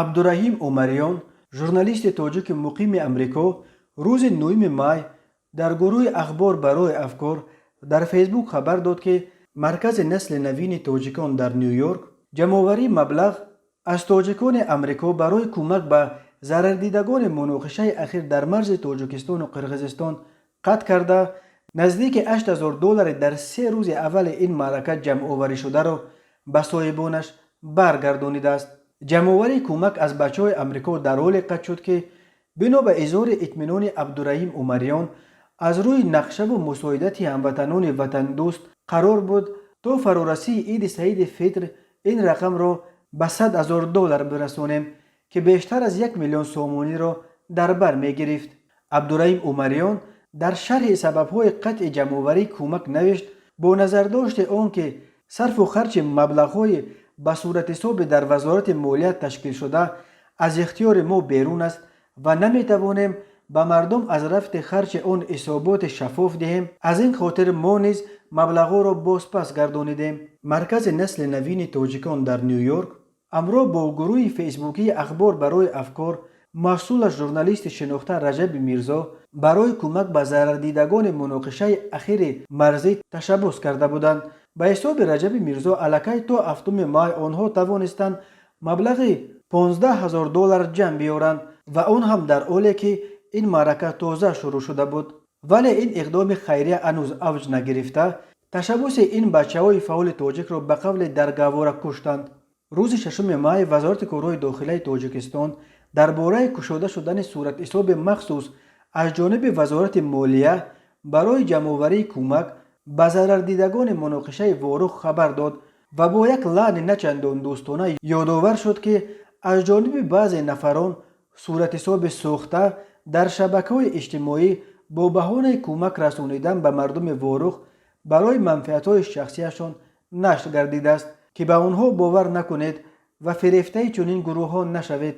Абдураҳим Умариён, журналисти тоҷики муқими Амрико, рӯзи 9 май дар гурӯҳи «Ахбор барои афкор» дар Фейсбук хабар дод, ки Маркази насли навини тоҷикон дар Ню Йорк ҷамъоварии маблағ аз тоҷикони Амрико барои кӯмак ба зарардидагони муноқишаи ахир дар марзи Тоҷикистону Қирғизистон қатъ карда, наздики 8000 доллари дар 3 рӯзи аввали ин маърака ҷамъоварӣшударо ба соҳибонаш баргардонидааст. Ҷамъоварии кӯмак аз бачаҳои Амрико дар ҳоле қатъ шуд, ки бино ба изҳори итминони Абдураҳим Умариён, аз рӯи нақшаву мусоидати ҳамватанони ватандӯст қарор буд то фарорасии Иди Саиди Фитр ин рақамро ба 100 000 доллар бирасонем, ки бештар аз 1 миллион сомониро дар бар мегирифт. Абдураҳим Умариён дар шарҳи сабабҳои қатъи ҷамъоварии кӯмак навишт: «Бо назардошти он ки сарфу харҷи маблағҳои ба суратҳисоби дар Вазорати молия ташкилшуда аз ихтиёри мо берун аст ва наметавонем ба мардум аз рафти харҷи он ҳисоботи шаффоф диҳем, аз ин хотир мо низ маблағҳоро бозпас гардонидем». Маркази насли навини тоҷикон дар Ню Йорк ҳамроҳ бо гурӯҳи фейсбукии «Ахбор барои афкор», масъулаш журналисти шинохта Раҷаби Мирзо, барои кӯмак ба зарардидагони муноқишаи ахири марзӣ ташаббус карда буданд. Ба ҳисоби Раҷаби Мирзо, аллакай то 7 май онҳо тавонистанд маблағи 15 ҳазор доллар ҷамъ биёранд ва он ҳам дар ҳоле ки ин маърака тоза шурӯъ шуда буд. Вале ин иқдоми хайрия ҳанӯз авҷ нагирифта, ташаббуси ин бачаҳои фаъоли тоҷикро ба қавле дар гаҳвора куштанд. Рӯзи 6 май Вазорати корҳои дохилаи Тоҷикистон дар бораи кушода шудани суратҳисоби махсус аз ҷониби Вазорати молия барои ҷамъоварии кӯмак ба зарардидагони муноқишаи Ворух хабар дод ва бо як лаҳни начандон дӯстона ёдовар шуд, ки аз ҷониби баъзе нафарон суратҳисоби сохта дар шабакаҳои иҷтимоӣ бо баҳонаи кӯмак расонидан ба мардуми Ворух барои манфиатҳои шахсияшон нашр гардидааст, ки ба онҳо бовар накунед ва фирефтаи чунин гурӯҳҳо нашавед.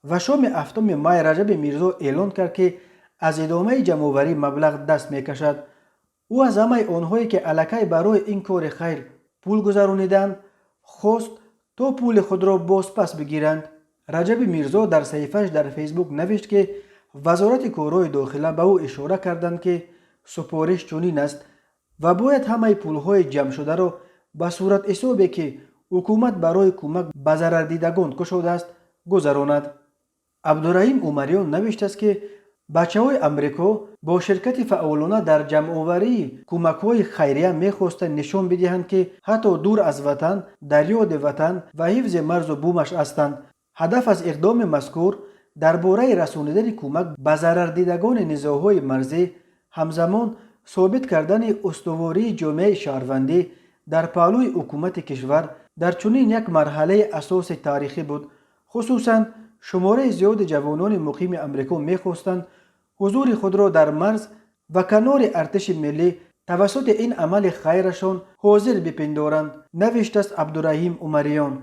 Ва шоми 7 май Раҷаби Мирзо эълон кард, ки аз идомаи ҷамъоварии маблағ даст мекашад. Ӯ аз ҳамаи онҳое, ки аллакай барои ин кори хайр пул гузарониданд, хост, то пули худро бозпас бигиранд. Раҷаби Мирзо дар саҳифааш дар Фейсбук навишт, ки Вазорати корҳои дохила ба ӯ ишора карданд, ки супориш чунин аст ва бояд ҳамаи пулҳои ҷамъшударо ба суратҳисобе, ки ҳукумат барои кӯмак ба зарардидагон кушодааст, гузаронад. Абдураҳим Умариён навиштааст, ки бачаҳои Амрико бо ширкати фаъолона дар ҷамъоварии кӯмакҳои хайрия мехостанд нишон бидиҳанд, ки ҳатто дур аз ватан дар ёди ватан ва ҳифзи марзу бумаш ҳастанд. Ҳадаф аз иқдоми мазкур дар бораи расонидани кӯмак ба зарардидагони низоъҳои марзӣ, ҳамзамон собит кардани устувории ҷомеаи шаҳрвандӣ дар паҳлӯи ҳукумати кишвар дар чунин як марҳалаи ҳассоси таърихӣ буд. Хусусан шумораи зиёди ҷавонони муқими Амрико мехостанд ҳузури худро дар марз ва канори артиши миллӣ тавассути ин амали хайрашон ҳозир бипиндоранд, навиштааст Абдураҳим Умариён.